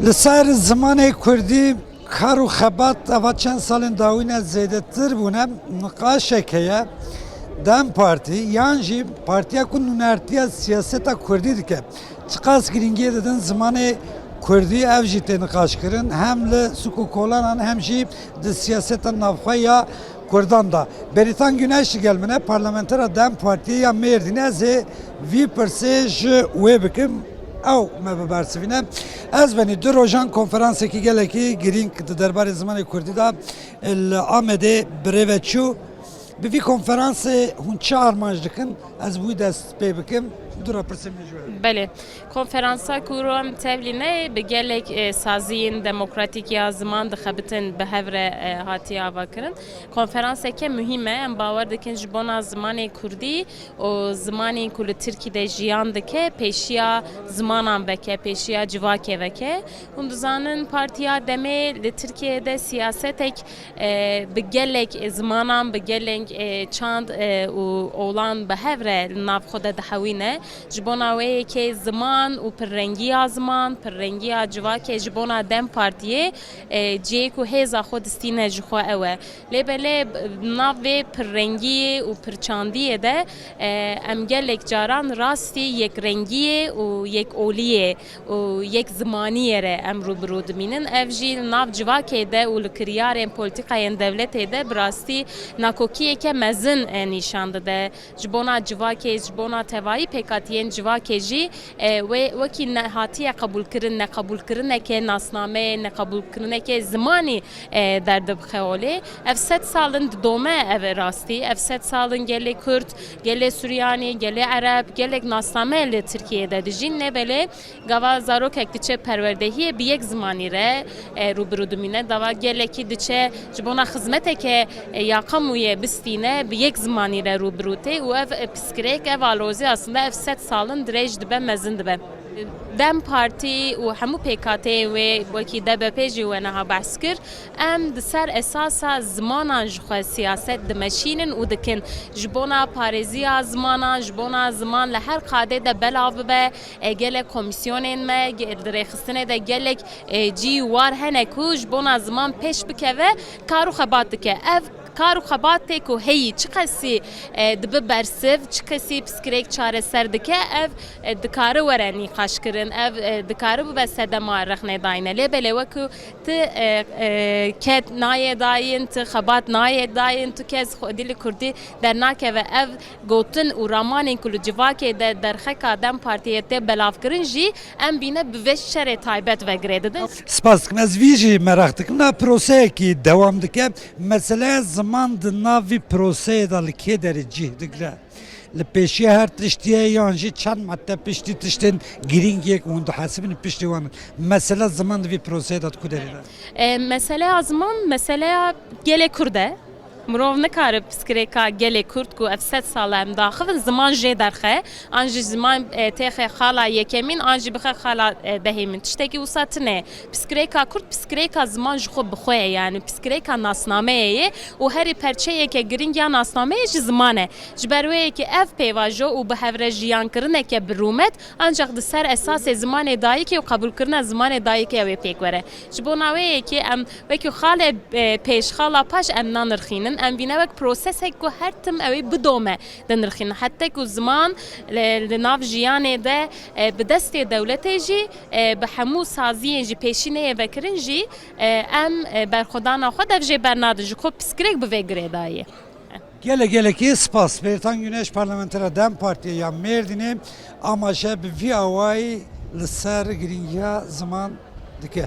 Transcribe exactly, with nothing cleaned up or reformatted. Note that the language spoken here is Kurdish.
Li ser zimanê kurdî kar û xebat eva çend salên dawî ne zêdetir bûne. Niqaşek heye, DEM Partî yan jî partiya ku nûnertiya siyaseta kurdî dike, çiqas girîngiyê didin zimanê kurdî, ev jî tê niqaşkirin, hem li suk û kolanan hem jî di siyaseta navxwe ya kurdan de. Bêrîtan Güneş li gel min e, parlamentera DEM Partiyê ya Mêrdînê. Ez ê vî pirsê ji wê bikim, ew me bibersivîne. Ez benî du rojan konferansekî gelekî girîng di derbarê zimanê kurdî de li Amedê bi rê ve çû. Bi vî konferansê hûn çi armanc dikin? Ez bi wî dest pê bikim. Du ra pirsê min ji we. Belê. Konferansa ku em tevlî ne bi gelek, e, saziyên demokratîk ya ziman dixebitin bi hev re, e, hatiye avakirin. Konferanseke muhîm e. Em bawer dikin ji bona zimanê kurdî û zimanên ku li Tirkî de jiyan dike, pêşiya zimanan veke, pêşiya civakê veke. Hûn dizanin Partiya DEMê li Tirkiyeyê de siyasetek, e, bi gelek zimanan, bi gelek, e, çand, e, û olan bi hev re li nav xwe de dihewîne. Ji bona wê yekê ziman û pirrengiya ziman, pirrengiya civakê ji bona DEM Partiyê, e, cihê ku hêza xwe distîne ji xwe ew e. Lê belê, b-, nav vê pirrengiyê û pirçandiyê de, e, em gelek caran rastî yekrengiyê û yekoliyê û yek zimaniyê re em rû bi rû dimînin. Ev jî li nav civakê de û li kiryarên polîtîkayên dewletê de bi rastî nakokiyeke mezin, e, nîşan dide. Ji bona civakê, ji bona tevayî pêkhatiyên civakê jî, e, wê wekî nehatiye qebûlkirin, neqebûlkirineke nasnameyê, neqebûlkirineke zimanî, e, derdibixe holê. Ev sed sal in didome ev rastî. Ev sed sal in gelê Kurd, gelê Suryanî, gelê Ereb, gelek nasname li Tirkiyeyê de dijîn. Nebelê gava zarokek diçe perwerdehiyê bi yek zimanî re, e, rû bi rû dimîne. Dava gelekî diçe ji bona xizmeteke, e, ya qemûyê bistîne, bi yek zimanî re rû bi rû tê û ev, e, piskirêk, ev alozî aslında ev sed sal in dirêj dibe, mezin dibe. DEM Partî û hemû pêkhateyên wê, wekî D B P jî we niha behs kir, em di ser esasa zimanan ji xwe siyaset dimeşînin û dikin. Ji bona parêziya zimanan, ji bona ziman li her qadê de belav bibe, e, gelek komîsyonên me, ge-, di rêxistinê de gelek, e, cî war hene ku ji bona ziman pêş bikeve, kar û xebat dike. Ev kar û xebatê ku heyî, çiqasî, e, dibe bersiv, çiqasî piskirêk çareser dike, ev, e, dikare were nîqaşkirin, ev, e, dikare bibe sedema rexnedayîne. Lê belê wekî tu, e, e, ked nayê dayîn, tu xebat nayê dayîn, tu kes xwedî li kurdî dernakeve. Ev gotin û ramanên ku li civakê de derxeka DEM Partiyê tê belavkirin jî em bîne bi vê şerê taybet ve girê didin. Spas dikim. Ez vî jî meraq dikim. Na proseyekî dewam dike. Meseleya ziman di nav vî proseyê de li kê derê cih digre? Li pêşiya her tiştî ye yan jî çend madde piştî tiştên girîng yek hûn dihesibin piştî wan in? Mesele ziman di vî proseyê de di ku derê de? E, meseleya ziman, meseleya gelê Kurd e. Mirov nikare piskirêka gelê Kurd ku ev sed sal e em daxivin, ziman jê derxe, an jî ziman, e, têxe xala yekemîn, an jî bixe xala, e, dehêmîn. Tiştekî wisa tune. Piskirêka Kurd, piskirêka ziman ji xwe bi xwe ye, yanî piskirêka nasnameyê ye û herî perçeyeke girîng ya nasnameyê jî ziman e. Ji ber wê yekê ev pêvajo û bi hev re jiyankirineke bi rûmet, ancaq di ser esasê zimanê dayikê û qebûlkirina zimanê dayikê ew ê pêk were. Ji bona wê yekê em wekî xalê, e, pêş, xala paş em nanirxînin. Em vîne wek prosesek ku her tim ew ê bidome dinirxînin. Heta ku ziman li, li nav jiyanê de, e, bi destê dewletê jî, e, bi hemû saziyên jî pêşî neyê vekirin jî, e, em, e, berxwedana xwe dev jê bernadin. Ji xwe piskirêk bi vê girê dayê. Gelek gelekî spas. Bêrîtan Güneş, parlamentera DEM Partiyê ya Mêrdînê, amaje bi vî awayî li ser girîngiya ziman dike.